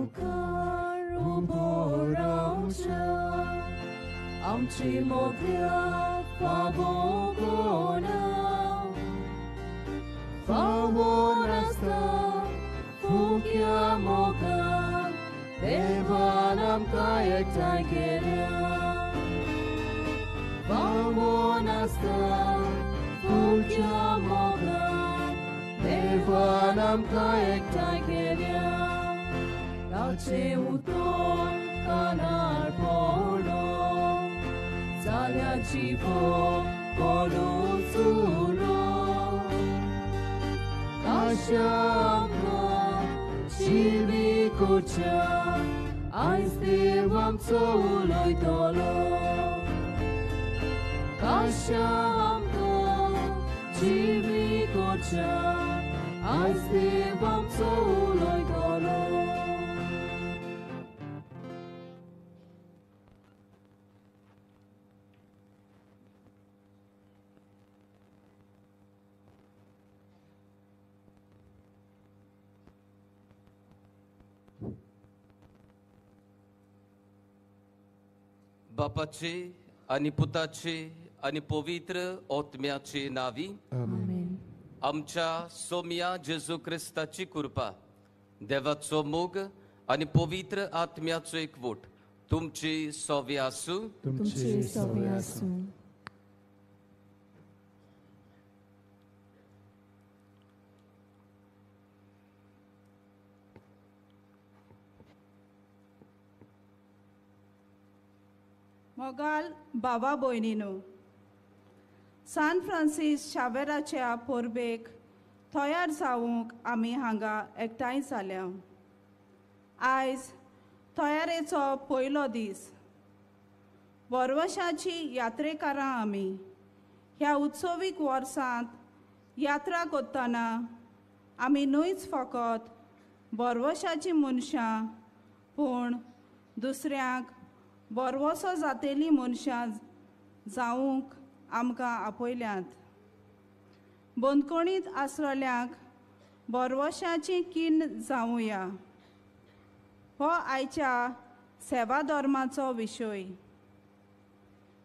मुखार उबो रावच्या आमचे मोगल्या फावो कोणा फावो नासता फुक्या मोगान देवान आमकां एकठांय केल्या फावो नासता फुक्या मोगान देवान आमकां एकठांय केल्या ताचें उतर कानार पडो जाल्यार जिवो कोणूच उरो आशा आमकां जिवी करच्या आयज देव आमचो उलयतलो आशा आमकां जिवी करच्या आयज देव आमचो उलयतलो. बापाचे आनी पुताचे आनी पवित्र आत्म्याचे नावी आमेन. आमच्या सोम्या जेजू क्रिस्ताची कृपा, देवाचो मोग आनी पवित्र आत्म्याचो एकवट तुमची सोवे आसूं. तुमची सवे आसूं. मोगाल बाबा भयणीनो, सान फ्रांसीस शावेराच्या परबेक तयार जावंक आमी हांगा एकठांय जाल्या. आयज तयारेचो पयलो दीस. वर्वशाची यात्रेकारां आमी ह्या उत्सवीक वर्सांत यात्रा करतना आमी न्हयच फकत बरवशाची मनशां पूण दुसऱ्यांक बरवसो जातेली मनशां जावंक आमकां आपयल्यांत. बंदखणींत आसलेल्यांक बरवशाची कीण जावया हो आयच्या सेवा धर्माचो विशय.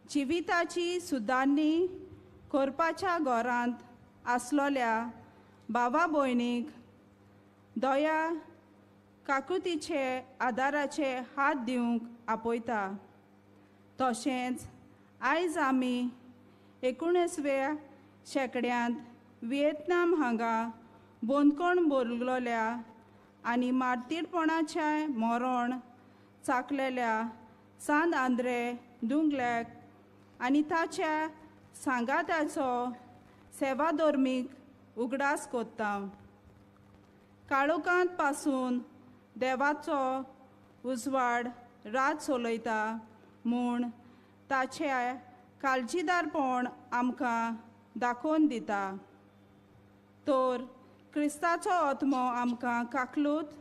जिविताची सुदारणी करपाच्या घरांत आसलेल्या बाबा भयणीक दया काकुतीचे आदाराचे हात दिवंक आपयता. तशेंच आयज आमी 19व्या शेंकड्यांत व्हिएतनाम हांगा बंदखण भोगलेल्या आनी मार्तीरपणाचें मरण चाकलेल्या सांत आंद्रे दुंगल्याक आनी ताच्या सांगाताचो सेवाधर्मीक उगडास करता. काळोखांत पासून देवाचो उजवाड रात चलयता म्हूण ताचें काळजीदारपण आमकां दाखोवन दिता. तर क्रिस्ताचो आत्मो आमकां काकलूत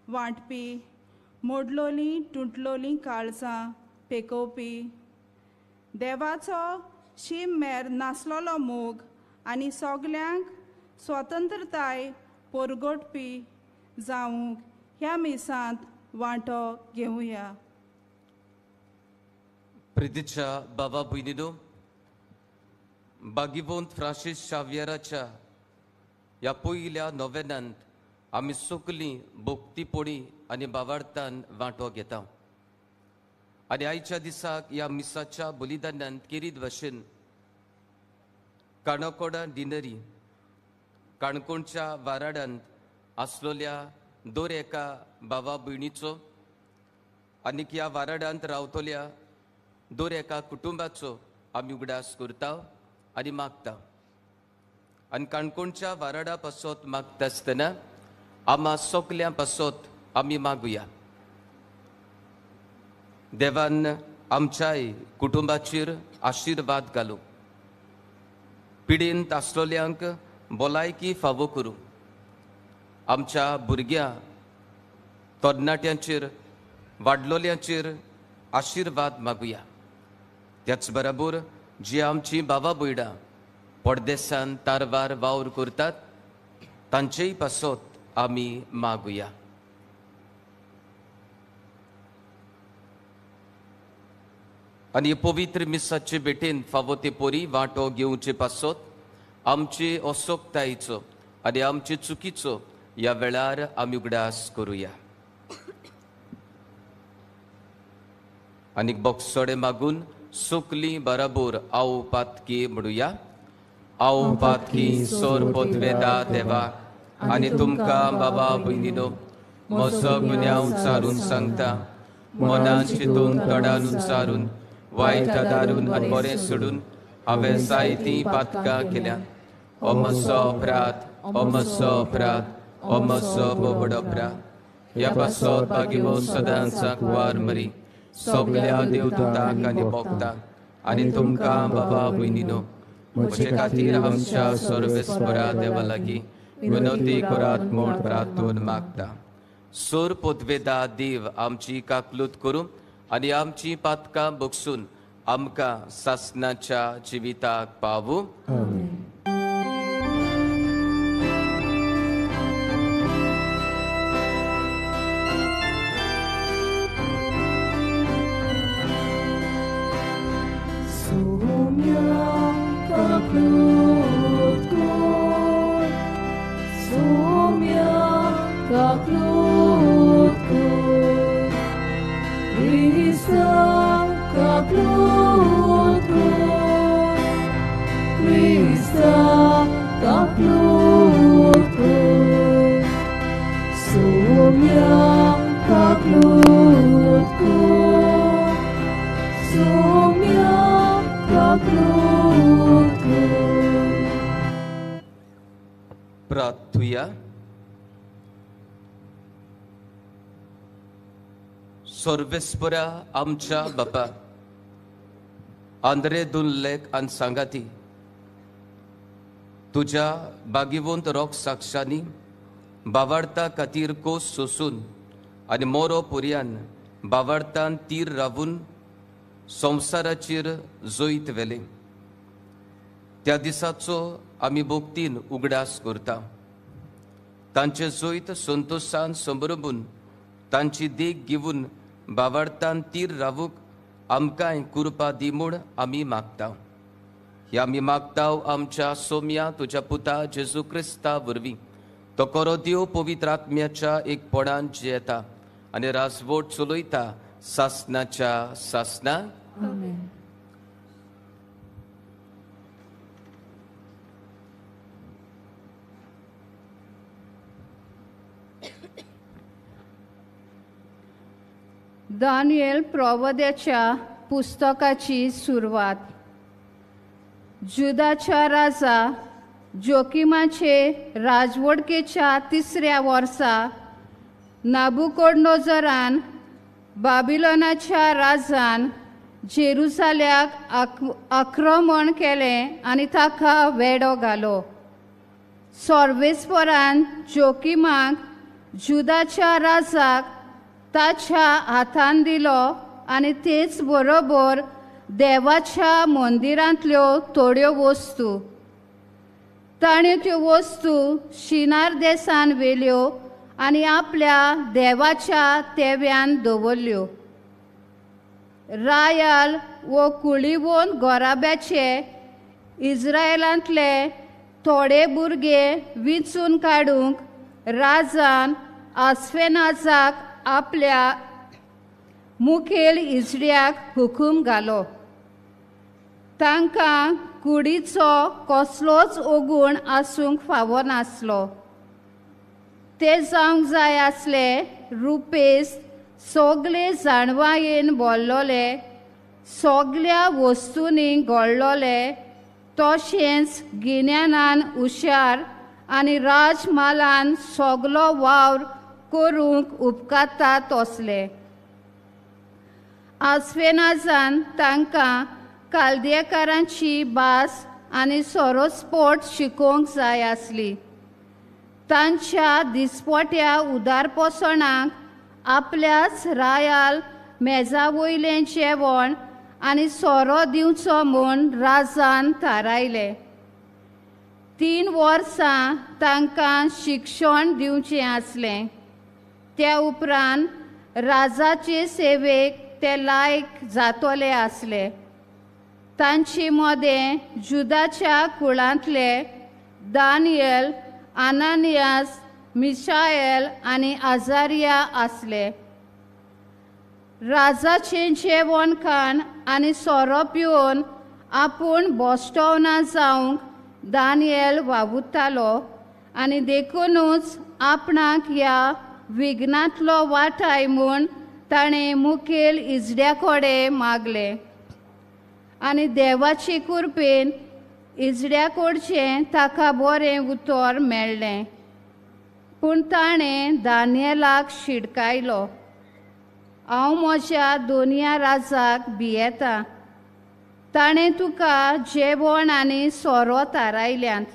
वांटपी, मोडलोलीं तुटलोलीं काळजां पेकोवपी, देवाचो शीम मेर नासलेलो मोग आनी सगल्यांक स्वतंत्रताय परगटपी जावंक ह्या मिसांत वांटो घेवया. प्रितीच्या बाबा भयणीनो, बागीवंत फ्रांसीस शावियराच्या ह्या पयल्या नोवेनांत आमी सगलीं भक्तीपणी आनी बावार्थान वांटो घेता. आनी आयच्या दिसाक ह्या मिसाच्या बलिदानांत केरीत भाशेन काणकोडा डिनरी काणकोणच्या वाराडांत आसलेल्या दर एका बाबा भयणीचो आनीक ह्या वाराडांत रावतल्या दर एका कुटुंबाचो आमी उगडास करता आनी मागता. आनी काणकोणच्या वाराडा पासत मागता आसतना आमा सगल्यां पासत आमी मागुया. देवान आमच्याय कुटुंबाचेर आशिर्वाद घालूं, पिडेंत आसलेल्यांक भलायकी फावो करूं, आमच्या भुरग्यां तरणाट्यांचेर वाडलोल्यांचेर आशिर्वाद मागुया. त्याच बरोबर जी आमची बाबा भयणां परदेसान तारवार वावर करतात तांचेय पासत आमी मागुया. आनी पवित्र मिसाचे भेटेन फावो ते परी वांटो घेवचे पासत आमचे असोक्तायेचो आनी आमचे चुकीचो ह्या वेळार आमी उगडास करुया. आनीक बोगसोडे मागून सुकली बराबर आव पातकी म्हणुया. आव पातकी सोर पोतवेदा देवा आनी तुमकां बाबा भयणीनो म्हजो गुन्यांव उच्चारून सांगता, मनान चिंतून तोंडान उच्चारून वायट आदारून आनी बरें सोडून हांवें जायतीं पातकां केल्या. ओ म्हजो अपराध, ओ म्हजो अपराध, ओ म्हजो बोबड अपराध. ह्या पासत बागिवो सदांचा कुवार मरी सगल्या देवदूतांक आनी भक्तांक आनी तुमकां बाबा भयणीनो म्हजे खातीर आमच्या सर्वेस्परा देवा लागीं विनवती करात म्हूण प्रार्थून मागता. सोर पोतवेदा देव आमची काकलूत करूं आनी आमची पातकां बगसून आमकां सासनाच्या जिविताक पावूं. प्रार्थुया. सर्वेस्परा आमच्या बापा आंद्रे दुनलेक आनी सांगाती तुज्या बागिवंत रोग साक्षांनी बावार्ता खातीर कोस सोसून आनी मोरो पुर्यान बावार्तान तीर रावून संवसाराचेर जैत व्हेलें. त्या दिसाचो आमी भक्तीन उगडास करता. तांचे जैत संतोशान संभ्रमून तांची देख घेवन बावार्तान तीर रावूंक आमकांय कृपा दी म्हूण आमी मागता. हे आमी मागता आमच्या सोम्या तुज्या पुता जेजू क्रिस्ता वरवीं. तो करो देव पवित्र आत्म्याच्या एकपणान जियेता आनी राजवट चलयता सासनाच्या सासना. दानियल प्रवद्याच्या पुस्तकाची सुरवात. जुदाच्या राजा जोकिमाचे राजवडकेच्या तिसऱ्या वर्सा नाबुकोडनोजरान बाबिलोनाच्या राजान जेरुजाल्याक आक्रमण केलें आनी ताका वेडो घालो. सर्वेस्परान जोकिमाक जुदाच्या राजाक ताच्या हातान दिलो आनी तेच बरोबर देवाच्या मंदिरांतल्यो थोड्यो वस्तू. ताणें त्यो वस्तू शिनार देसान व्हेल्यो आनी आपल्या देवाच्या तेव्यान दवरल्यो. रायाल वो कुळीवन गोराब्याचे इज्रायलांतले थोडे भुरगे विंचून काडूंक राजान आस्फेनाजाक आपल्या मुखेल इजड्याक हुकूम घालो. तांकां कुडीचो कसलोच ओगूण आसूंक फावो नासलो. ते जावंक जाय आसले रुपेस्त, सगळे जाणवायेन बोल्लोले, सगल्या वस्तूंनी घोळ्ळोले, तशेंच गिन्यानान हुशार आनी राजमालान सगलो वावर करूंक उपकारता तसले. आस्फेनाजान तांकां कालदेकारांची भास आनी सोरोस्पोट शिकोवंक जाय आसली. तांच्या दिसपट्या उदारपोसणाक आपल्याच रायाल मेजा वयलें जेवण आनी सोरो दिवचो म्हूण राजान थारायलें. 3 वर्सां तांकां शिक्षण दिवचें आसलें. त्या उपरांत राजाचे सेवेक ते लायक जातले आसले. तांचे मदें जुदाच्या कुळांतले दानियल, अनानियास, मिशाएल आनी आजारिया आसले. राजाचें जेवण खाण आनी सोरो पिवन आपूण बोस्टोवना जावंक दानियल वावुरतालो आनी देखुनूच आपणाक ह्या विघ्नांतलो वाटाय म्हूण ताणें मुखेल इजड्या कडेन मागलें आनी देवाचे कृपेन इजड्या कडचें ताका बरें उतर मेळ्ळें. पूण ताणें दानियलाक शिडकायलो, हांव म्हज्या दोनया राजाक भियेता. ताणें तुका जेवण आनी सोरो थारायल्यात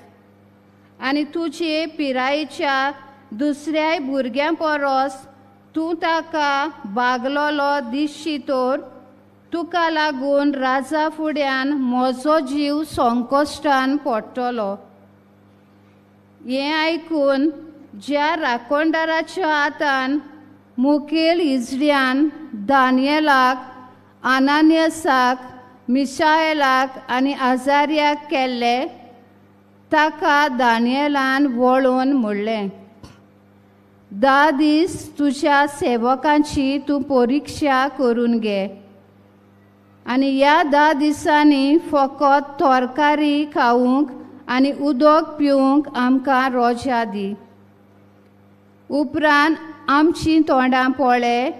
आनी तुजे पिरायेच्या दुसऱ्याय भुरग्यां परस तूं ताका बागलोलो दिसशी तर तुका लागून राजा फुड्यान म्हजो जीव संकश्टान पडटलो. हें आयकून ज्या राखणदाराच्या हातान मुखेल इजड्यान दानियलाक, अनानियसाक, मिशाएलाक आनी आजारियाक केल्ले ताका दानियलान वळोवन म्हणलें, 10 दीस तुज्या सेवकांची तूं परिक्षा करून घे आनी ह्या 10 दिसांनी फकत तरकारी खावंक आनी उदक पिवंक आमकां रोजा दी. उपरांत आमचीं तोंडां पळय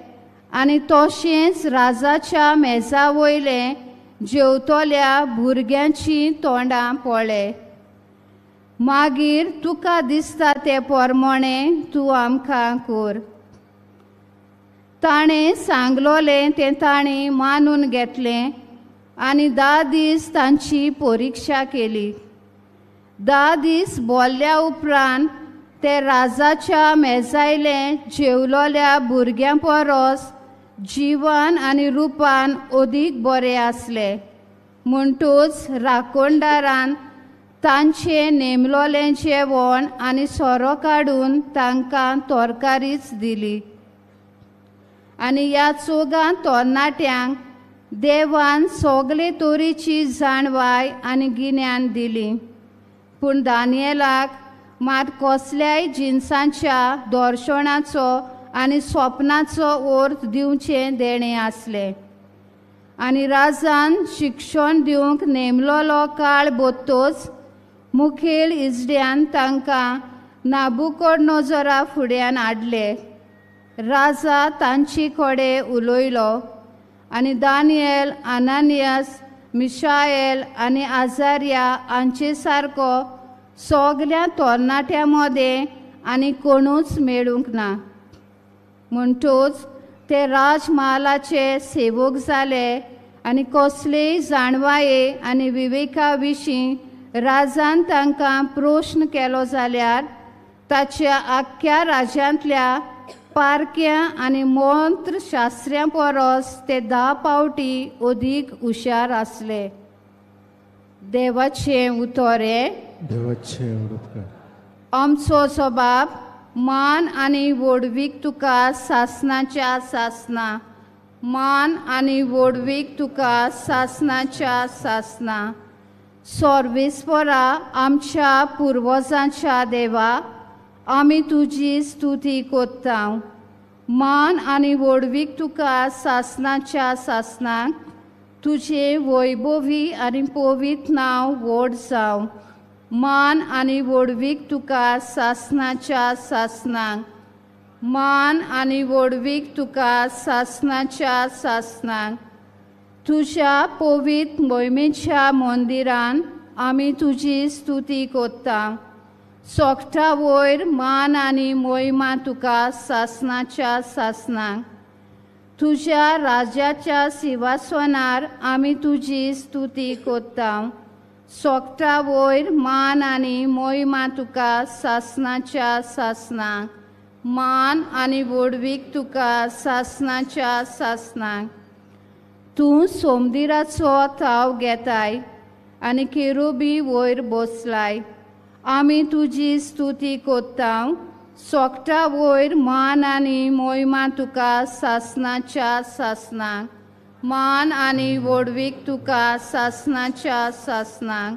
आनी तशेंच राजाच्या मेजा वयलें जेवतल्या भुरग्यांचीं तोंडां पळय. मागीर तुका दिसता ते प्रमाणें तूं आमकां कर. ताणें सांगलोलें तें ताणें मानून घेतलें आनी 10 दीस तांची परिक्षा केली. 10 दीस बोल्ल्या उपरांत ते राजाच्या मेजायलें जेवलोल्या भुरग्यां परस जिवन आनी रुपान अदीक बरें आसले. म्हणटूच राखणदारान तांचें नेमलोलें जेवण आनी सोरो काडून तांकां तरकारीच दिली. आनी ह्या चोगां तरणाट्यांक देवान सगळे तरेची जाणवाय आनी गिन्यान दिली. पूण दानियलाक मात कसल्याय जिनसांच्या दर्शनाचो आनी स्वप्नाचो अर्थ दिवचें देणें आसलें. आनी राजान शिक्षण दिवंक नेमलोलो काळ बत्तोच मुखेल इजड्यान तांकां नाबुकोडनोजरा फुड्यान हाडले. राजा तांचे कडेन उलयलो आनी दानियल, अनानियस, मिशाएल आनी आजारिया हांचे सारको सगल्या तरणाट्यां मदें आनी कोणूच मेळूंक ना. म्हणटूच ते राजमहालाचे सेवक जाले आनी कसलेय जाणवाये आनी विवेका विशीं राजान तांकां प्रश्न केलो जाल्यार ताच्या आख्ख्या राज्यांतल्या पारक्यां आनी मंत्रशास्त्र्यां परस ते 10 पावटी अदीक हुशार आसले. देवाचें उतर हें. देवाचें उपकार. आमचो सबाब मान आनी व्हडवीक तुका सासणाच्या सासना. मान आनी व्हडवीक तुका सासणाच्या सासना. सर्वेस्परा आमच्या पुर्वजांच्या देवा, आमी तुजी स्तुती करता. मान आनी व्हडवीक तुका सासणाच्या सासनाक. तुजें वैभवी आनी पवित्र नांव व्हड जावं. मान आनी व्हडवीक तुका सासणाच्या सासनाक. मान आनी व्हडवीक तुका सासणाच्या सासनाक. तुज्या पवित्र मोहिमेच्या मंदिरान आमी तुजी स्तुती करता. सोकटा वयर मान आनी मोहिमा तुका सासणाच्या सासनाक. तुज्या राज्याच्या सिंहासनार आमी तुजी स्तुती करता. सोकटा वयर मान आनी मोहिमा तुका सासणाच्या सासनाक. मान आनी व्हडवीक तुका सासणाच्या सासनाक. तूं सोमदिराचो थाव घेताय आनी केरुबी वयर बसलाय. आमी तुजी स्तुती करता. सोकटा वयर मान आनी मोहिमा तुका सासनाच्या सासनाक, मान आनी व्हडवीक तुका सासनाच्या सासनाक.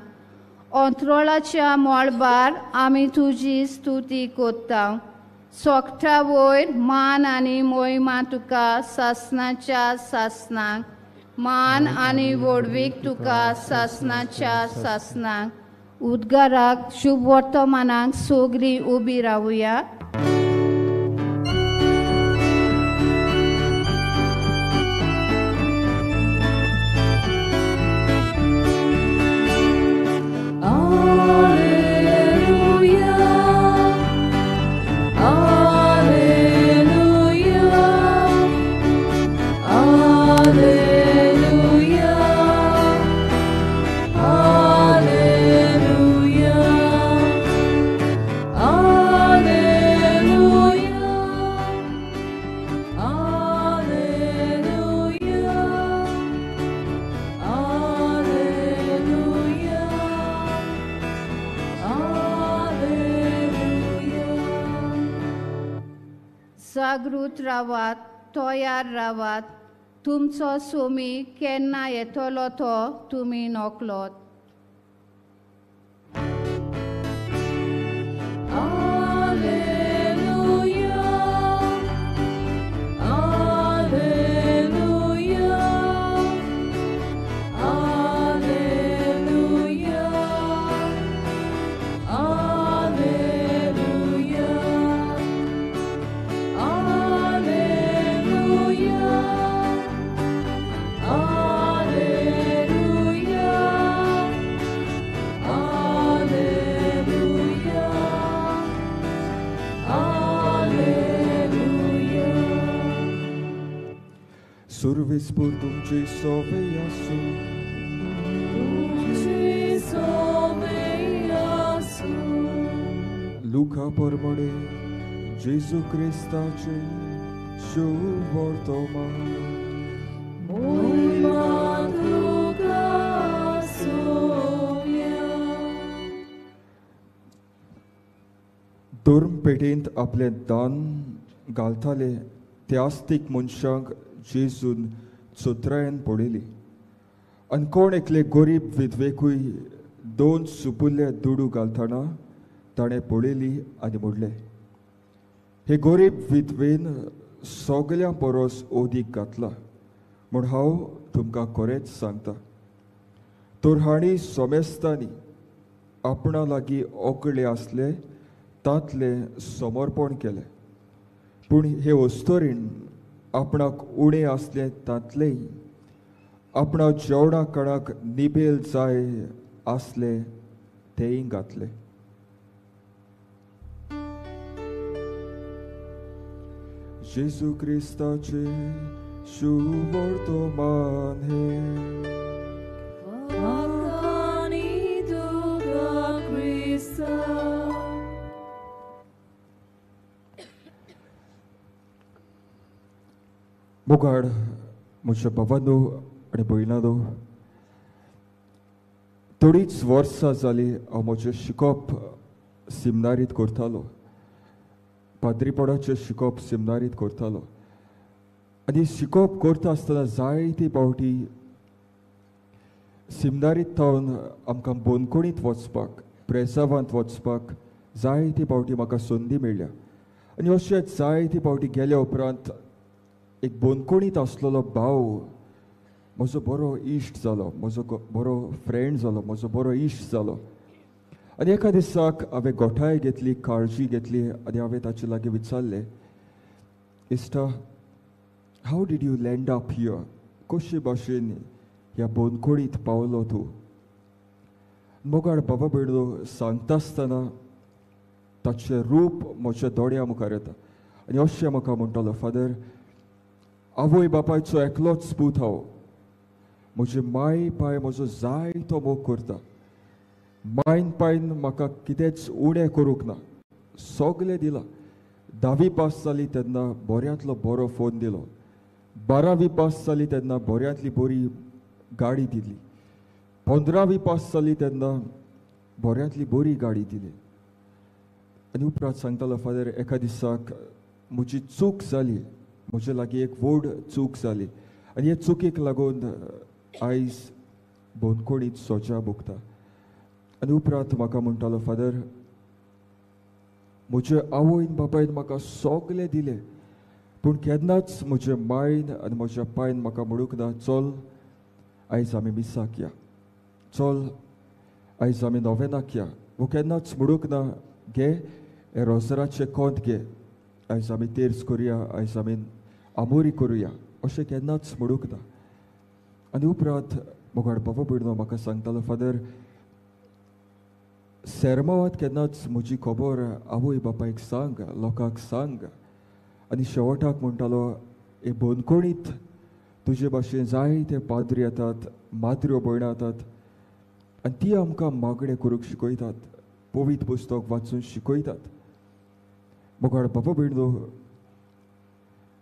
अंतरोळाच्या मळबार आमी तुजी स्तुती कोत्ता. सोकटा वयर मान आनी मोहिमा तुका सासनाच्या सासनाक, मान आनी व्हडवीक तुका सासनाच्या सासनाक. उद्गाराक शुभ वर्तमानाक सगळीं उबी रावया. जागृत रावात, तयार रावात, तुमचो सोमी केन्ना येतलो तो तुमी नकलोत. सुरविस्पूर तुमची सोवे आसूं, तुमची सोवे आसूं. लुका परमणे जेजू क्रिस्ताचे शुभ वर्तमान. मोहिमा तुका सोम्या. धर्मपेठेंत आपलें दान घालताले त्या आस्तीक मनशांक जेजून चोत्रायन पळयली आनी कोण एकले गरीब विधवेकूय दोन सुपुल्ले दुडू घालतना ताणें पळयली आनी म्हणलें, हे गरीब विधवेन सगळ्यां परस ओदीक घातला म्हूण हांव तुमकां खरेंच सांगता. तर हांणी सोमेस्तांनी आपणा लागीं ओकळे आसले तांतलें समर्पण केलें, पूण हे वस्तोरीन आपणाक उणें आसलें तांतलेंय आपणा जेवणा कणाक निबेल जाय आसले तेंय घातलें. जेजू क्रिस्ताचे शुभ वर्तमान हें. मोगाड म्हज्या भावांनो आनी भयणांनो, थोडीच वर्सां जालीं हांव म्हजें शिकप सिमनारीत करतालो, पाद्रीपणाचें शिकप सिमनारीत करतालो. आनी शिकप करता आसतना जायते फावटी सिमनारीत थावन आमकां बंदखणींत वचपाक, प्रेसावांत वचपाक जायते फावटी म्हाका संदी मेळ्ळ्या. आनी अशें जायते फावटी गेल्या उपरांत एक बंदखणींत आसलेलो भाव म्हजो बरो इश्ट जालो, म्हजो बरो फ्रेंड जालो, म्हजो बरो इश्ट जालो. आनी एका दिसाक हांवें गोठाय घेतली, काळजी घेतली आनी हांवें ताचे लागीं विचारलें, इश्टा, how did you land up here? कशे भाशेन ह्या बंदखणींत पावलो तूं? मोगाळ बाबा भयणो सांगता आसतना ताचें रूप म्हज्या दोळ्या मुखार येता आनी अशें म्हाका म्हणटालो, फादर, आवय बापायचो एकलोच पूत हांव. म्हजे माय पाय म्हजो जायतो मोग करता. मायन पायन म्हाका कितेंच उणें करूंक ना, सगलें दिलां. 10वी पास जाली तेन्ना बऱ्यांतलो बरो फोन दिलो, 12वी पास जाली तेन्ना बऱ्यांतली बरी गाडी दिली, 15वी पास जाली तेन्ना बऱ्यांतली बरी गाडी दिली. आनी उपरांत सांगतालो, फादर एका दिसाक म्हजी चूक जाली, म्हजे लागीं एक व्हड चूक जाली आनी हे चुकीक लागून आयज बंदखणीत सोजा भोगता. आनी उपरांत म्हाका म्हणटालो, फादर म्हजे आवयन बापायन म्हाका सगलें दिलें, पूण केन्नाच म्हजे मायन आनी म्हज्या पायन म्हाका म्हणूंक ना चल आयज आमी मिसाक या, चल आयज आमी नोवेनाक या, वो केन्नाच म्हणूंक ना घे हे रोजराचें कोंत घे, आयज आमी तेर्स करुया, आयज आमी आमोरी करुया, अशें केन्नाच म्हणूंक ना. आनी उपरांत मोगाड बाबा भयणो म्हाका सांगतालो, फादर सेरमावात केन्नाच म्हजी खबर आवय बापायक सांग, लोकांक सांग. आनी शेवटाक म्हणटालो, हे बंदखणीत तुजे भाशेन जायते पाद्री येतात, माद्र्यो भयणां येतात आनी ती आमकां मागणें करूंक शिकयतात, पवित्र पुस्तक वाचून शिकयतात. मोगाळ बाबा भयणो,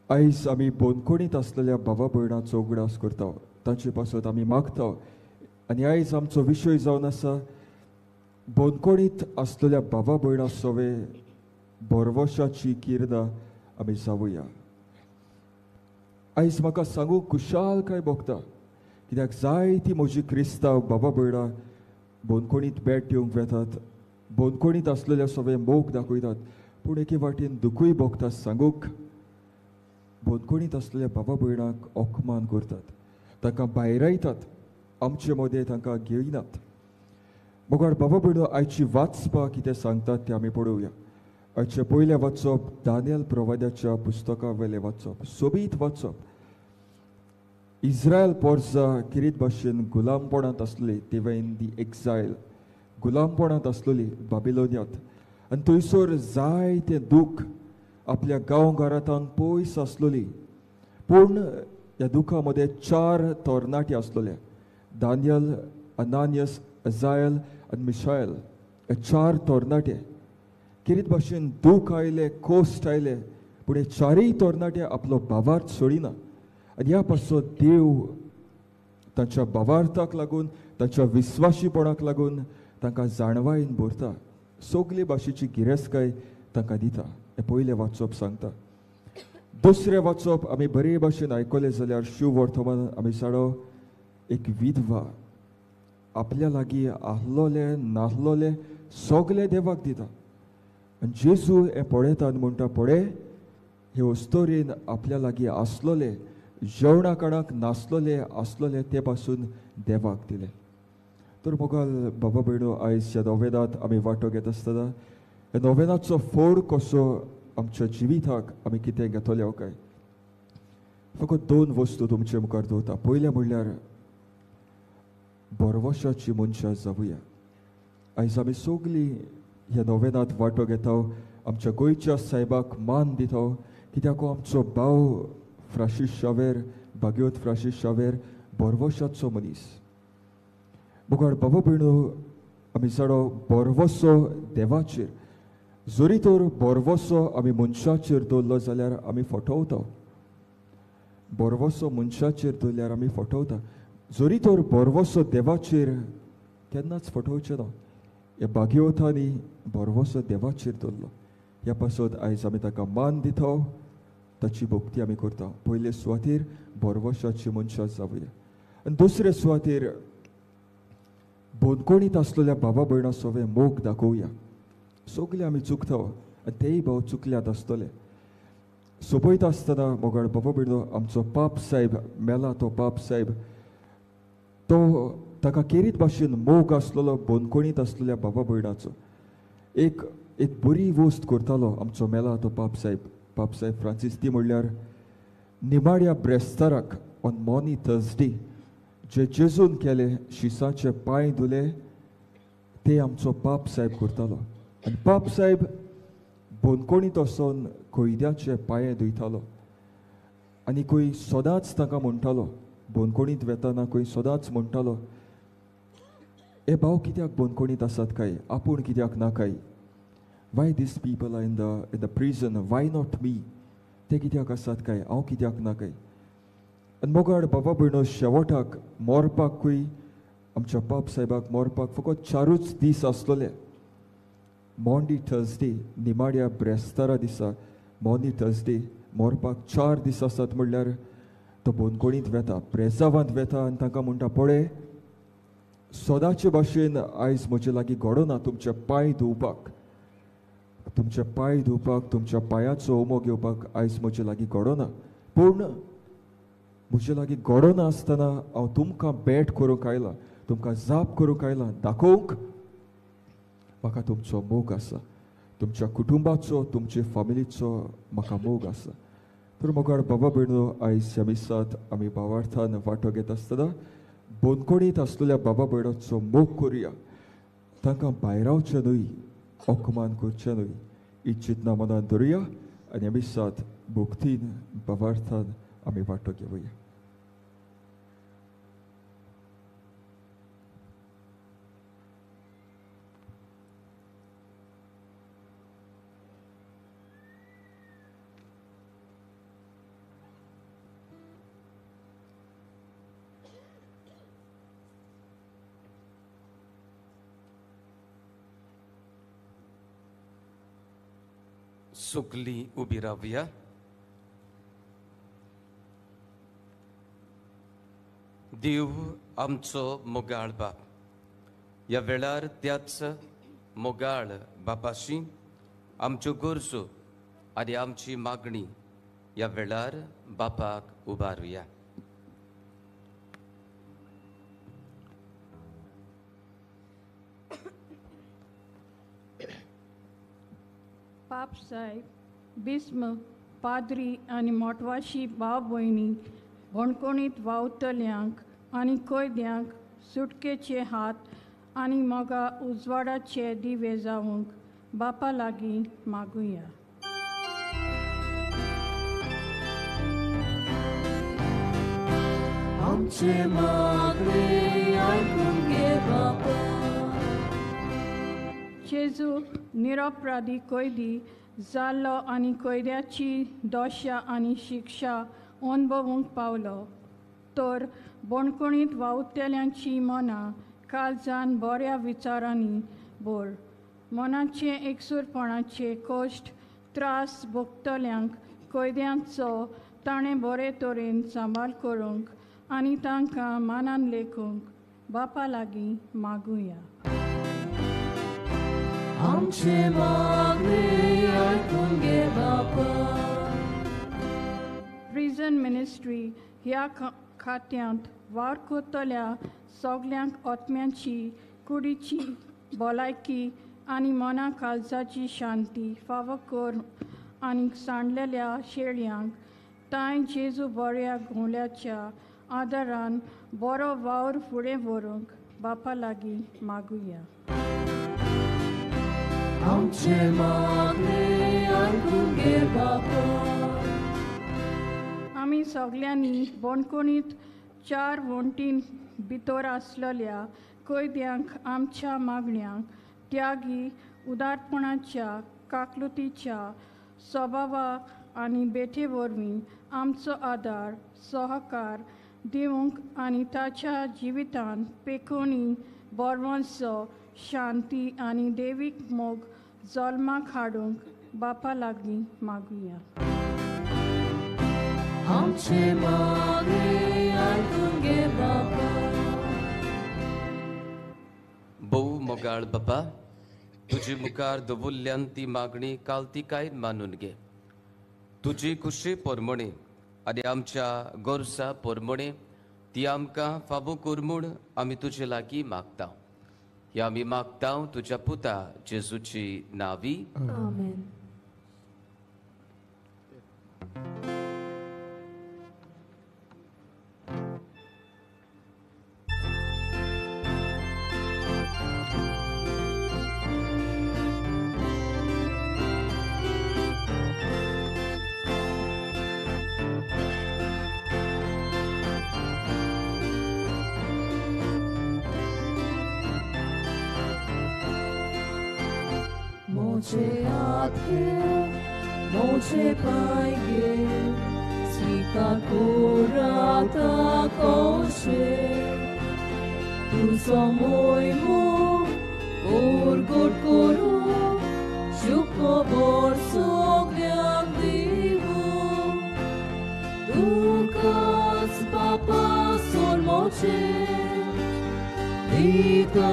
आयज आमी बंदखणीत आसलेल्या बाबा भयणाचो उगडास करता, तांचे पासत आमी मागता. आनी आयज आमचो विशय जावन आसा बंदखणीत आसलेल्या बाबा भयणां सवे भरवशाची किरणां आमी जावया. आयज म्हाका सांगूंक खुशालकाय भोगता, कित्याक जायती म्हजी क्रिस्तांव बाबा भयणां बंदखणीत भेट दिवंक वेतात, बंदखणीत आसलेल्या सगळे मोग दाखयतात, पूण एके वाटेन दुखूय भोगता सांगूंक बंदखणीत आसलेल्या बाबा भयणांक अपमान करतात, तांकां भायरायतात, आमचे मदें तांकां घेयनात. मोगाळ बाबा भयणो, आयची वाचपाक कितें सांगतात तें आमी पळोवया. आयचें पयलें वाचप दानियल प्रवाद्याच्या पुस्तका वयलें वाचप, सोबीत वाचप. इस्रायल पोरसा किरीत भाशेन गुलामपणांत आसली, they were in the exile, गुलामपणांत आसलेली बाबिलोनियांत, आनी थंयसर जायतें दूख आपल्या गांवघरांत पयस आसलेली. पूण ह्या दुखा मदें चार तरणाटे आसलेले, दानियल, अनानियस, अजायल आनी मिशायल. हे चार तरणाटे किरीत भाशेन दूख आयले, कोश्ट आयले, पूण हे चारूय तरणाटे आपलो भावार्थ सोडिना. आनी ह्या पासत देव तांच्या भावार्थाक लागून, तांच्या विस्वाशीपणाक लागून तांकां जाणवायेन भरता, सगले भाशेची गिरेस्तकाय तांकां दिता. हें पयलें वाचप सांगता. दुसरें वाचप आमी बरे भाशेन आयकलें जाल्यार शिव वर्तमान आमी साडो एक विधवा आपल्या लागीं आहलोले नाहलोले सगले देवाक दिता. आनी जेजू हें पळयता आनी म्हणटा, पळय हे अस्तोरेन आपल्या लागीं आसलोले जेवणा काणाक नासलोले आसलोले ते पासून देवाक दिले. तर मोगाल बाबा भयणो, आयज ह्या नोवेनांत आमी वांटो घेत आसतना ह्या नोवेनाचो फोड कसो आमच्या जिविताक आमी कितें घेतले काय, फकत दोन वस्तू तुमचे मुखार दवरता. पयलें म्हणल्यार भरवशाची मनशां जावया. आयज आमी सगळीं ह्या नोवेनांत वांटो घेता, आमच्या गोंयच्या सायबाक मान दिता, कित्याक आमचो भाव फ्रांसीस शावेर, भाग्योत फ्रांसीस शावेर भरवशाचो मनीस. मुखार बाबा भयणो, आमी जाणो भरवसो देवाचेर, जरी तर भरवसो आमी मनशाचेर दवरलो जाल्यार आमी फटवता, भरवसो मनशाचेर दवरल्यार आमी फटवता, जरी तर भरवसो देवाचेर केन्नाच फटोवचें ना. ह्या भाग्यवतांनी भरवसो देवाचेर दवरलो, ह्या पासत आयज आमी ताका मान दिता, ताची भक्ती आमी करता. पयले सुवातेर भरवशाची मनशां जावया आनी दुसरे सुवातेर बंदखणीत आसलेल्या बाबा भयणां सवे मोग दाखोवया. सगळे आमी चुकता आनी तेय भाव चुकल्यात आसतले. सोंपयता आसतना मोगाळ बाबा भयणो, आमचो पाप साहेब मेला तो पाप साहेब, तो ताका केरीत भाशेन मोग आसलेलो बंदखणीत आसलेल्या बाबा भयणाचो. एक एक बरी वस्त करतालो आमचो मेला तो पाप साहेब, पाप साहेब फ्रांसीस. ती म्हणल्यार निमाड्या ब्रेस्ताराक ऑन मॉनी थर्सडे जे जेजून केले, शिसाचे पांय धुले, ते आमचो पाप साहेब करतालो. आनी पाप साहेब बंदखणीत वचोन कैद्याचे पांये धुयतालो आनी खंय सदांच तांकां म्हणटालो, बंदखणीत वेतना खंय सदांच म्हणटालो, हे भाव कित्याक बंदखणीत आसात काय, आपूण कित्याक ना काय, why these people are in the prison, why not me, ते कित्याक आसात काय, हांव कित्याक ना काय. आनी मोगाळ बाबा भयणो, शेवटाक मरपाकूय आमच्या पाप साहेबाक मरपाक फकत 4 दीस आसलेले. मॉन्डी थर्सडे निमाड्या ब्रेस्तारा दिसा मॉन्डी थर्सडे मरपाक 4 दीस आसात म्हणल्यार तो बंदखणींत वेता, प्रेसावांत वेता आनी तांकां म्हणटा, पळय सदांचे भाशेन आयज म्हजे लागीं घडना तुमचे पांय धुवपाक, तुमचे पांय धुवपाक, तुमच्या पांयाचो उमो घेवपाक आयज म्हजे लागीं घडना, पूण म्हजे लागीं घडना आसतना हांव तुमकां भेट करूंक आयलां, तुमकां जाप करूंक आयलां, दाखोवंक म्हाका तुमचो मोग आसा, तुमच्या कुटुंबाचो, तुमचे फामिलीचो म्हाका मोग आसा. तर मोगाळ बाबा भयणो, आयज ह्या मिसांत आमी भावार्थान वांटो घेत आसतना बंदखणींत आसलेल्या बाबा भयणाचो मोग करुया, तांकां भायरावचें न्हय, अपमान करचें न्हय, ही चिंतना मनान धरुया आनी ह्या मिसांत भक्तीन भावार्थान आमी वांटो घेवया. सुकली उबी रावया. देव आमचो मोगाळ बाप, ह्या वेळार त्याच मोगाळ बापाशी आमच्यो गरजो आनी आमची मागणी ह्या वेळार बापाक उबारुया. पाप साहेब, बिस्म, पाद्री आनी मोटवाशी भाव भयणी बणकोणीत वावतल्यांक आनी कैद्यांक सुटकेचे हात आनी मोगा उजवाडाचे दिवे जावंक बापा लागीं मागुया. आमचे मागणे आयकून घे बापा. जेजू निरपराधी कैदी जाल्लो आनी कैद्याची दोशा आनी शिक्षा अनुभवूंक पावलो, तर बणकोणीत वावुरतल्यांची मनां काळजान बऱ्या विचारांनी भर, मनाचे एकसूरपणाचे कश्ट त्रास भोगतल्यांक कैद्यांचो ताणें बरे तरेन सांबाळ करूंक आनी तांकां मानान लेखूंक बापा लागीं मागुया. आमचे मागणे आयकून घे बापा. प्रिजन मिनिस्ट्री ह्या खात्यांत वावर करतल्या सगल्यांक आत्म्यांची, कुडीची भलायकी आनी मना काळजाची शांती फावो कर आनी सांडलेल्या शेळयांक तांय जेजू बऱ्या घोल्याच्या आदारान बरो वावर फुडें व्हरूंक बापा लागीं मागुया. आमचे मागणे आयकून घे बापा. आमी सगल्यांनी बणकोणीत 4 वण्टीं भितर आसलेल्या कैद्यांक आमच्या मागण्यांक त्यागी उदारपणाच्या काकलुतीच्या स्वभावा आनी बेठे वरवीं आमचो आदार सहकार दिवंक आनी ताच्या जिवितांत पेकोणी बरवंचो शांती आनी देवीक मोग जल्माक हाडूंक बापा लागीं मागुया. आमचे मागणे आयकून घे बापा. भोव मोगाळ बापा, तुजे मुखार दवुल्ल्यान ती मागणी कालतिकाय मानून घे. तुजी खुशी पोरमणे आनी आमच्या गरजा पोरमणे ती आमकां फावो कर म्हूण आमी तुजे लागीं मागता. ह्या आमी मागता तुज्या पुता जेजूची नावी. आमेन. मोचे हात घे, मोचे पाय घे, स्वीकार कोराता कोशे, तुजो मोयमो ओरगोट करू, खबर सगल्यांक दिवं तुकाच बापा सोरमोचें दिता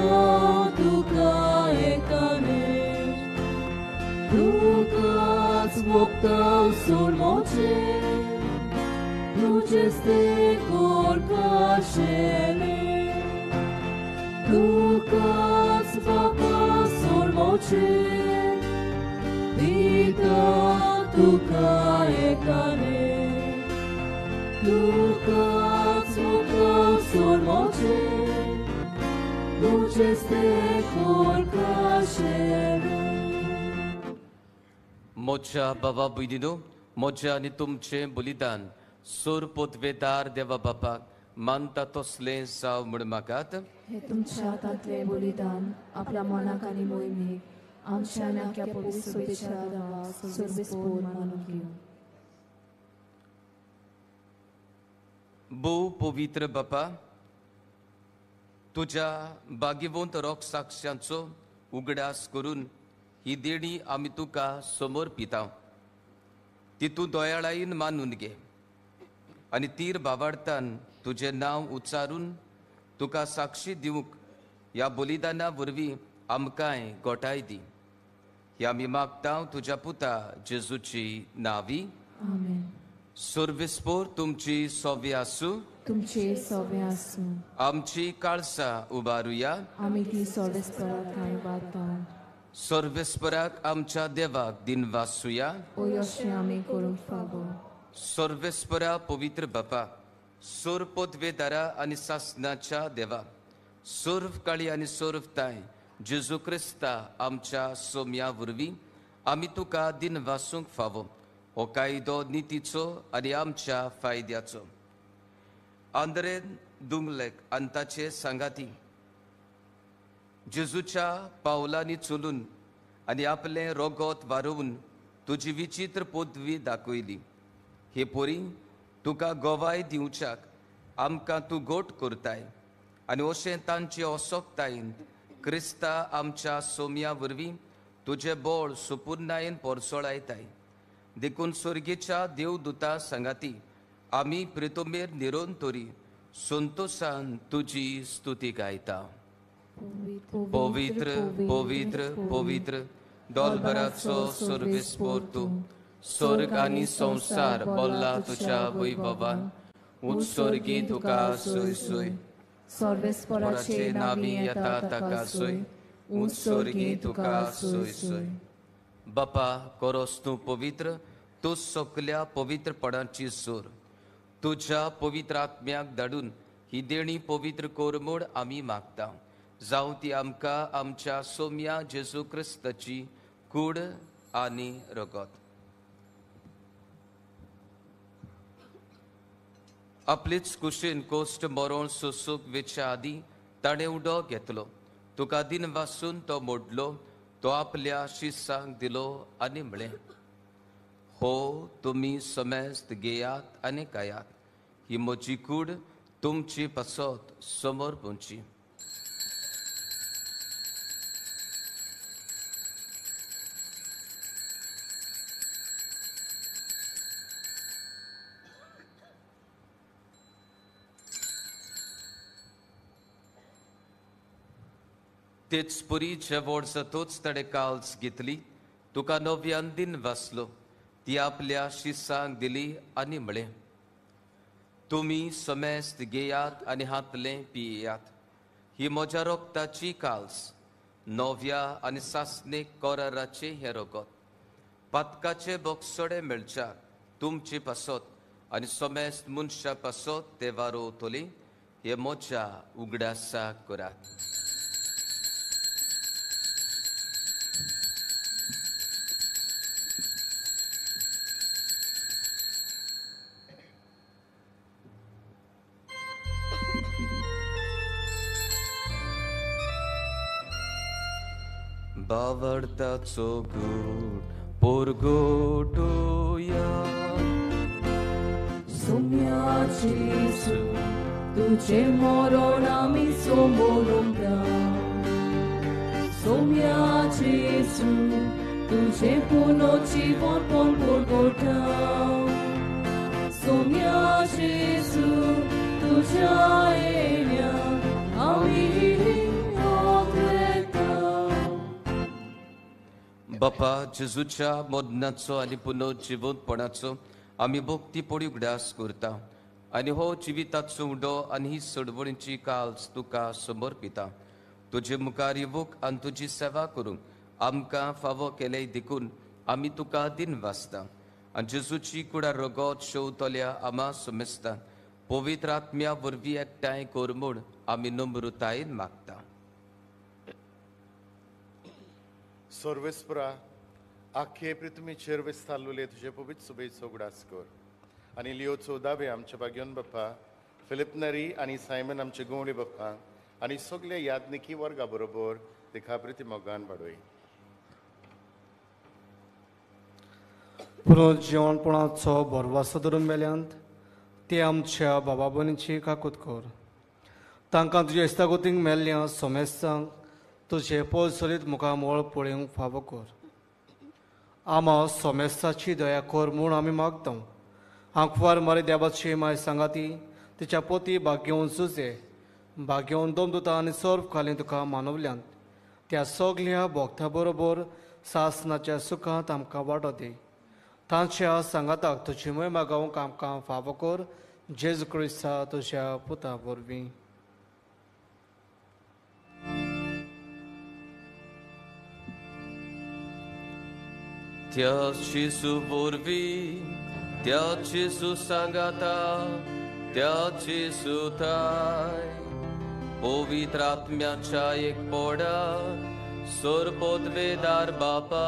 तुका एकाने तुकाच मोगता सोरमोचें तुजेच तें कोरकाशेलें तुकाच बापा सोरमोचें दिता तुका एकाने तुकाच मोगता सोरमोचें तुजेच तें कोरकाशेलें. म्हज्या बाबा भयणीनो, म्हजें आनी तुमचें बलिदान सोर पोतवेदार देवा बापाक मानता तसलें जावं म्हूण मागात. हे तुमच्या हातांतलें बलिदान आपल्या मनाक आनी मोहिमेक आमच्या आनी आख्या पवित्र सभेच्या देवाक सर्वेस्पोर मानून घेवं. भोव पवित्र बापा, तुज्या बागिवंत रोगसाक्षांचो उगडास करून ही देणी आमी तुका समर्पिता. ती तूं दयाळायेन मानून घे आनी तीर बावाडतान तुजें नांव उच्चारून तुका साक्षी दिवंक ह्या बलिदाना वरवीं आमकांय गोठाय दी. ही आमी मागता तुज्या पुता जेजूची नावी. आमेन. सर्वेस्पोर तुमची सोबी आसूं. तुमचे सोबे आसूं. आमची काळसां उबारुया. आमी ती सर्वेस्परा थंय वाता. सर्वेस्पराक आमच्या देवाक दिनवासुया. ओ यशें आमी करूंक फावो. सर्वेस्परा पवित्र बापा, सोर पदवेदारा आनी सासनाच्या देवा, सर्व काळी आनी सर्व ताय जेजू क्रिस्ता आमच्या सोम्या वरवीं आमी तुका दिनवासूंक फावो. हो कायदो नितीचो आनी आमच्या फायद्याचो. आंद्रे दुंगलेक आनी ताचे सांगाती जेजूच्या पावलांनी चलून आनी आपलें रोगोत वारोवन तुजी विचित्र पदवी दाखयली. हे पोरी तुका गवाय दिवच्याक आमकां तूं गोट करताय आनी अशें तांचे असोक्तायेन क्रिस्ता आमच्या सोम्या वरवीं तुजें बळ सुपुर्णायेन पोरसोळायताय. देखून स्वर्गीच्या देवदूता सांगाती आमी प्रितोमेर निरोन तरी संतोसान तुजी स्तुती गायता. पवित्र पवित्र पवित्र दोलभराचो सर्वेस्पोर तूं, स्वर्ग आनी संवसार बोल्ला तुज्या वैभवान. उत्सर्गी तुका सोय सोय सर्वेस्पराचे नावी येता ताका सोय उत्सर्गी तुका सोय सोय. बापा करोस तूं पवित्र, तूं सगल्या पवित्रपणाची जोर. तुज्या पवित्र आत्म्याक धाडून ही देणी पवित्र कर म्हूण आमी मागता. जावं ती आमकां आमच्या सोम्या जेजू क्रिस्ताची कूड आनी रगत. आपलेच कुशीन कोश्ट मरण सोसूक वेच्या आदीं ताणें उडो घेतलो. तुका दिन वासून तो मोडलो, तो आपल्या शिसांक दिलो आनी म्हळें, हो तुमी समेस्त घेयात आनी खायात, ही म्हजी कूड तुमची पासत समर्पणची. तेच पुरी जेवण जातोच ताणें काल्स घेतली, तुका नव्यान दिन वाचलो, ती आपल्या शिसांक दिली आनी म्हळें, तुमी समेस्त घेयात आनी हातलें पियेयात, ही म्हज्या रोगताची काल्स, नव्या आनी सासणेक कराराचें हें रगत, पातकाचे बोगसोडे मेळच्याक तुमचे पासत आनी समेस्त मनशा पासत ते वारोवतली, हे म्हज्या उगडासाक करात. बावडताचो गूट पोरगोटोया सोम्या जेजू तुझे मरण आमी समोरूंक. सोम्या जेजू तुझे पुनर्जीवनपण परगटा. सोम्या जेजू तुझ्या येण्या आमी ओतरेता. बापा जेजूच्या मरणाचो आनी पुनर्जिवंतपणाचो आमी भक्तीपणी उगडास करता आनी हो जिविताचो उडो आनी ही सडवणीची काल्स तुका समर्पिता. तुजे मुखार येवूंक आनी तुजी सेवा करूंक आमकां फावो केलें देखून आमी तुका दिनवासता. आनी जेजूची कुडा रगत शेवतल्या आमा समजता पवित्र आत्म्या वरवीं एकठांय कर म्हूण आमी नम्रतायेन मागता. सर्वेस्परा आख्खे पृथ्वीचेर विस्तारलेले तुजे पवित्र सुबेचो उगडास कर आनी लियो 14वे आमचे भाग्योन बाप्पा, फिलिप नरी आनी सायमन आमचे गवळी बाप्पा आनी सगळे यादनिकी वर्गा बरोबर तिका प्रिती मोगान वाडोय. पुनर्जिवणपणाचो भरवासो धरून मेल्यांत ते आमच्या बाबा भयणीची काकूत कर. तांकां तुज्या इस्तागोतींक मेल्ल्या सोमेस्तांक तुजे पोल सोलीत मुखामळ पळोवंक फावो कर. आमा सोमेस्ताची दया कर म्हूण आमी मागता. आंकवार मारी देवाची माय सांगाती तिच्या पोती भाग्योवन सुजे भाग्योवन दोमदुता आनी सर्व खाली तुका मानवल्यांत त्या सगल्या भोक्ता बरोबर सासनाच्या सुखांत आमकां वांटो दी. तांच्या सांगाताक तुजी मोहिमा गावंक आमकां फावो कर. जेजू क्रिस्ता तुज्या पुता वरवीं. त्या जेजू वरवीं, त्या जेजू सांगाता, त्या जेजू थाय पवित्र आत्म्याच्या एकपणा सर्वोद्वेदार बापा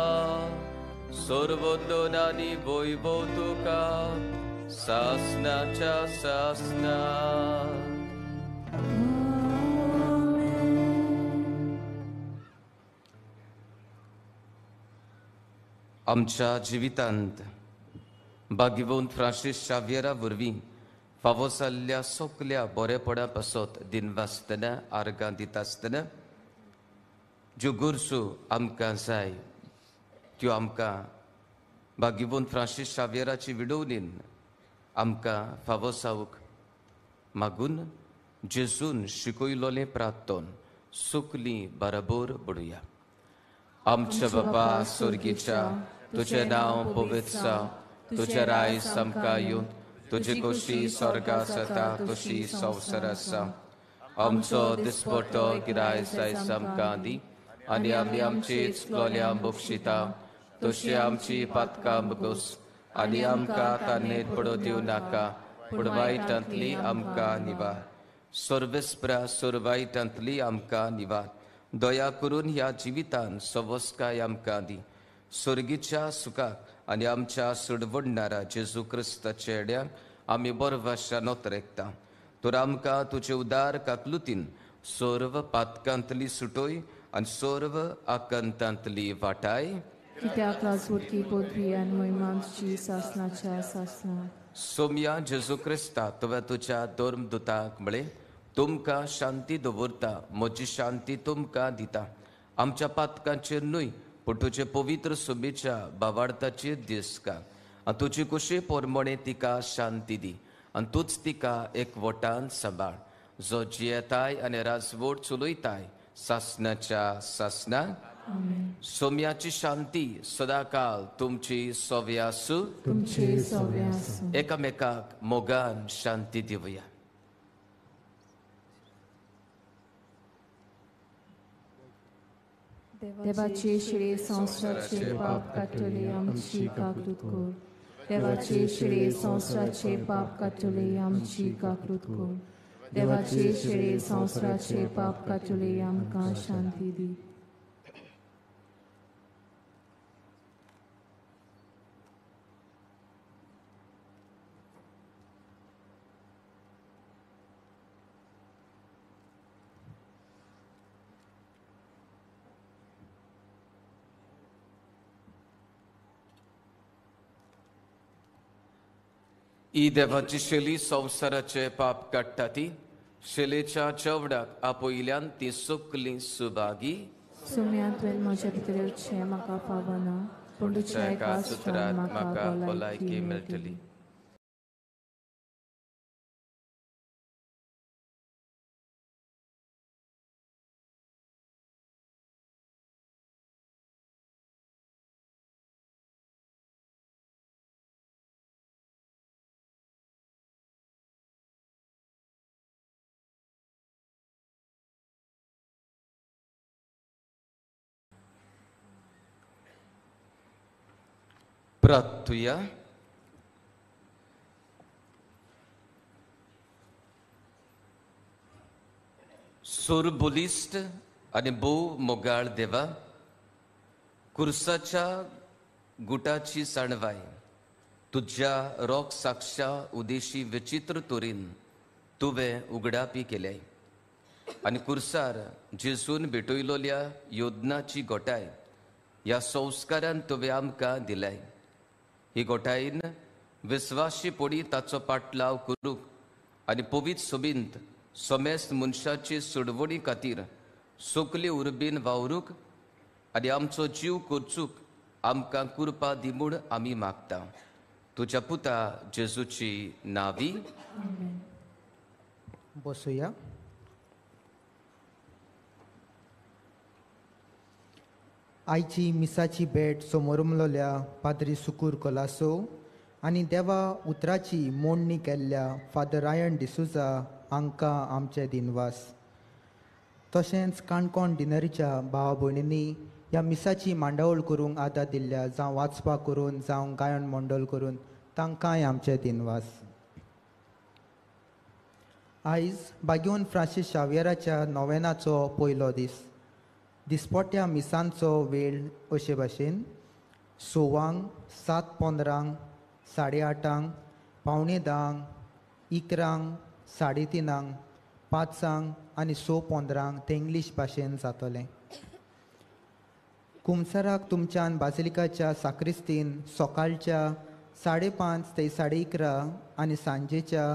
सर्वोदन आनी वैभव तुका सासनाच्या सासना. आमच्या जिवितांत भाग्यवंत फ्रांसीस शाव्येरा वरवीं फावो जाल्ल्या सगल्या बरेपणा पासत दिनवासतना आर्गां दिता आसतना ज्यो गरजो आमकां जाय त्यो आमकां भाग्यवंत फ्रांसीस शाव्येराची विडवणीन आमकां फावो जावंक मागून जेजून शिकयलोलें प्रार्थन सगलीं बराबर बडुया. आमच्या बापा स्वर्गीच्या, तुजें नांव पवित्र जावं, तुजें राय आमकां येवन, तुजी खोशी स्वर्गा जाता तशी संवसारांत जावं. आमचो दिसपट्टो गिरायस आयज आमकां दी आनी आमी आमची चुकलोल्या बक्षिता तशी आमची पातकां बगोस आनी आमकां तान्नेत पडो दिवं नाका, पूण वायटांतली आमकां निवार. सर्वेस्परा सर्वायटांतली आमकां निवार. दया करून ह्या जिवितान सवस्काय आमकां दी. स्वर्गीच्या सुखाक आनी आमच्या सुडवडणारा जेजू क्रिस्ताच्या येड्याक आमी बरवाशा नोतरेकता. तर आमकां तुजे उदार काकलुतीन सर्व पातकांतली सुटोय आनी सर्व आकांतांतली वाटाय. कित्याक लाजवटकी पदवी आनी महिमाची सासनाच्या सासना. सोम्या जेजू क्रिस्ता, तुवें तुज्या धर्मदुताक म्हळें, तुमकां शांती दवरता, म्हजी शांती तुमकां दिता. आमच्या पातकांचेर न्हय पूण तुजे पवित्र सुबेच्या बावार्थाचेर दीस का आनी तुजी कुशी पोरमणे तिका शांती दी आनी तूंच तिका एकवटान सांबाळ, जो जियेताय आनी राजवट चलयताय सासनाच्या सासना. सोम्याची शांती सदाकाल तुमची सव्या आसूं. तुमची सव्या आसूं. एकामेकाक मोगान शांती दिवया. देवाचे शिळे संवसाराचे पाप काडटले आमची काकूत कर. देवाचे शिळे संवसाराचे पाप काडटले आमची काकूत कर. देवाचे शिळे संवसाराचे पाप काडटले आमकां शांती दी. ही देवाची शेली संवसाराचे पाप काडटा ती शेलेच्या चवडाक आपयल्यान ती सुकली सुभागी. सुम्यांत म्हज्या भितर येवचें म्हाका फावना, पूण तुज्या एका उतरान म्हाका भलायकी मेळटली. प्रार्थुया. सुरबुलिस्ट आनी भोव मोगाळ देवा, कुर्साच्या गुटाची जाणवाय तुज्या रोग साक्षा उदेशी विचित्र तरेन तुवें उगडापी केल्याय आनी कुर्सार जेजून भेटयलोल्या योदनाची गोटाय ह्या संस्कारान तुवें आमकां दिलाय. ही गोठायेन विस्वाशी पडी ताचो पाटलाव करूंक आनी पवित्र सोबींत समेस्त मनशाची सोडवणी खातीर सोकली उर्बेन वावरूंक आनी आमचो जीव करचूक आमकां कृपा दी म्हूण आमी मागता. तुज्या पुता जेजूची नावी. बसुया. आयची मिसाची भेट समोरमलोल्या पाद्री सुकूर कोलासो आनी देवा उतराची मोडणी केल्ल्या फादर रायन डिसुजा हांकां आमचे दिनवास. तशेंच काणकोण डिनरीच्या भावा भयणींनी ह्या मिसाची मांडावळ करूंक आदार दिल्ल्या, जावं वाचपाक करून जावं गायन मंडळ करून, तांकांय आमचे दिनवास. आयज बागेवन फ्रांसीस शावियराच्या नोवेनाचो पयलो दीस. दिसपट्ट्या मिसांचो वेळ अशे भाशेन 6, 7:15, 8:30, 9:45, 11, 3:30, 5 आनी 6:15 ते इंग्लीश भाशेन जातलें. कुमसराक तुमच्यान बाजिलिकाच्या साक्रिस्तीन सकाळच्या 5:30 ते 11:30 आनी सांजेच्या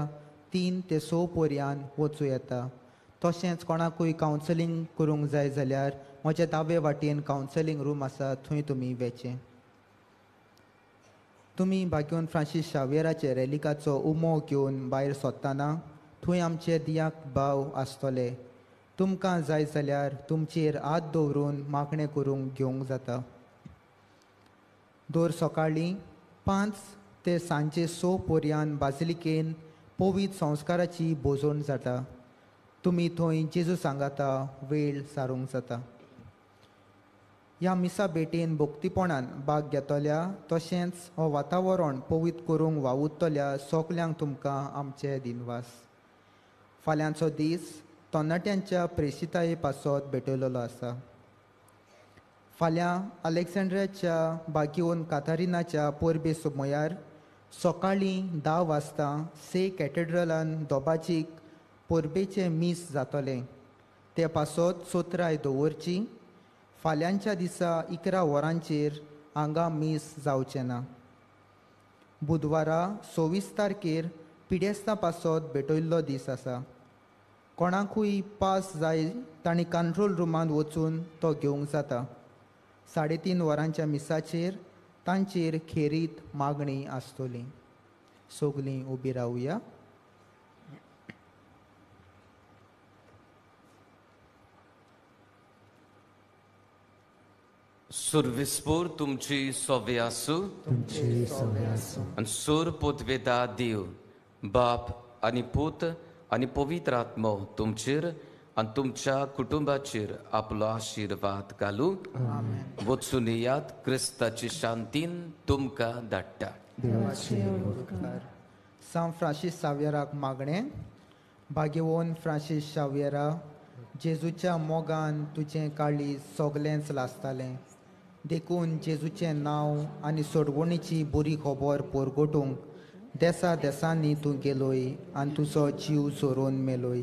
3 ते 6 पर्यान वचूं येता. तशेंच कोणाकूय कावन्सलिंग करूंक जाय जाल्यार म्हज्या दावे वाटेन कावन्सलिंग रूम आसा, थंय तुमी वेचें. तुमी बागेवन फ्रांसीस शावियराचे रेलिकाचो उमो घेवन भायर सोदतना थंय आमचे दियाक भाव आसतले. तुमकां जाय जाल्यार तुमचेर हात दवरून मागणें करूंक घेवंक जाता. दर सकाळीं 5 ते सांजे 6 पर्यान बाजिलिकेन पवित्र संस्काराची भोजवण जाता. तुमी थंय जेजू सांगाता वेळ सारूंक जाता. ह्या मिसा भेटेन भक्तीपणान भाग घेतल्या तशेंच हो वातावरण पवित्र करूंक वावुरतल्या सगल्यांक तुमकां आमचे दिनवास. फाल्यांचो दीस तरणाट्यांच्या प्रेशिताये पासत भेटयलेलो आसा. फाल्यां अलेक्झांड्रियाच्या बागेवन कातारिनाच्या परबे सुमयार सकाळीं 10 वाजता से कॅथेड्रलान दोबाजीक परबेचें मीस जातलें. ते पासत सोत्राय दवरची. फाल्यांच्या दिसा 11 वरांचेर हांगा मीस जावचें ना. बुधवारा 26 तारखेर पिडेस्तां पासत भेटयल्लो दीस आसा. कोणाकूय पास जाय तांणी कंट्रोल रुमांत वचून तो घेवंक जाता. 3:30 वरांच्या मिसाचेर तांचेर खेरीत मागणी आसतली. सगलीं उबी रावया. सुरविस्पूर तुमची सोवे आसूं, तुमची सोवे आसूं. आनी सूर पोतवेदा देव बाप आनी पूत आनी पवित्र आत्मो तुमचेर आनी तुमच्या कुटुंबाचेर आपलो आशिर्वाद घालूं. वचून येयात, क्रिस्ताची शांतीन तुमकां धाडटा. सांत फ्रांसीस शावियराक मागणें. भाग्यवंत फ्रांसीस शावियरा, जेजूच्या मोगान तुजें काळीज सगलेंच लासतालें, देखून जेजूचें नांव आनी सोडवणीची बरी खबर परगटूंक देसा देसांनी तूं गेलोय आनी तुजो जीव झरोवन मेलोय.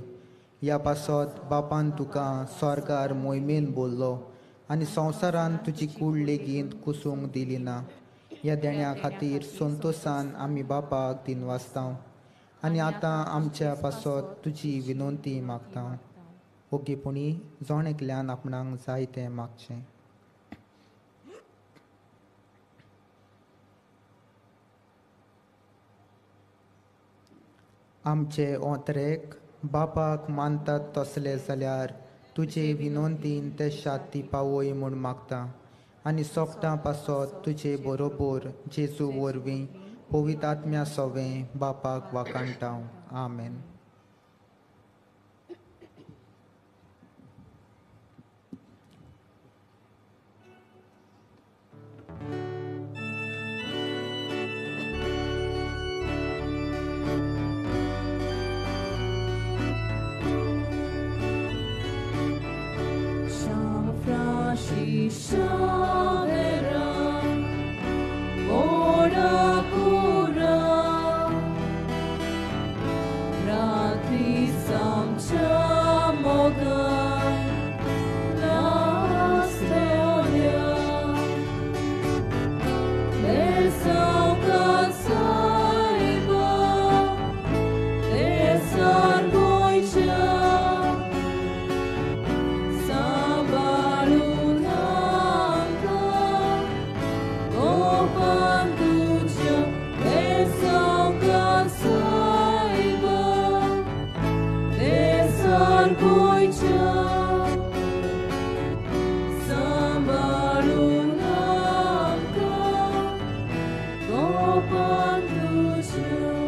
ह्या पासत बापान तुका स्वर्गार मोहिमेन बोल्लो आनी संवसारान तुजी कूड लेगीत कुसूंक दिली ना. ह्या देण्या खातीर संतोशान आमी बापाक दिनवासता आनी आतां आमच्या पासत तुजी विनंती मागता. ओगीपणी जण एकल्यान आपणाक जाय तें मागचें. आमचे ओंतरेक बापाक मानतात तसले जाल्यार तुजे विनोंतीन ते शाती पावय म्हूण मागता आनी सोगटां पासत तुजे बरोबर जेजू वरवीं पवित्र आत्म्या सोवें बापाक वाखाणटा. आमेन. Shavera, Ora Pura, Ratri Samcha Mogan, Nastoria, Besauka Saiba, Besar Goicha. Sambalunamka, Gopanducha.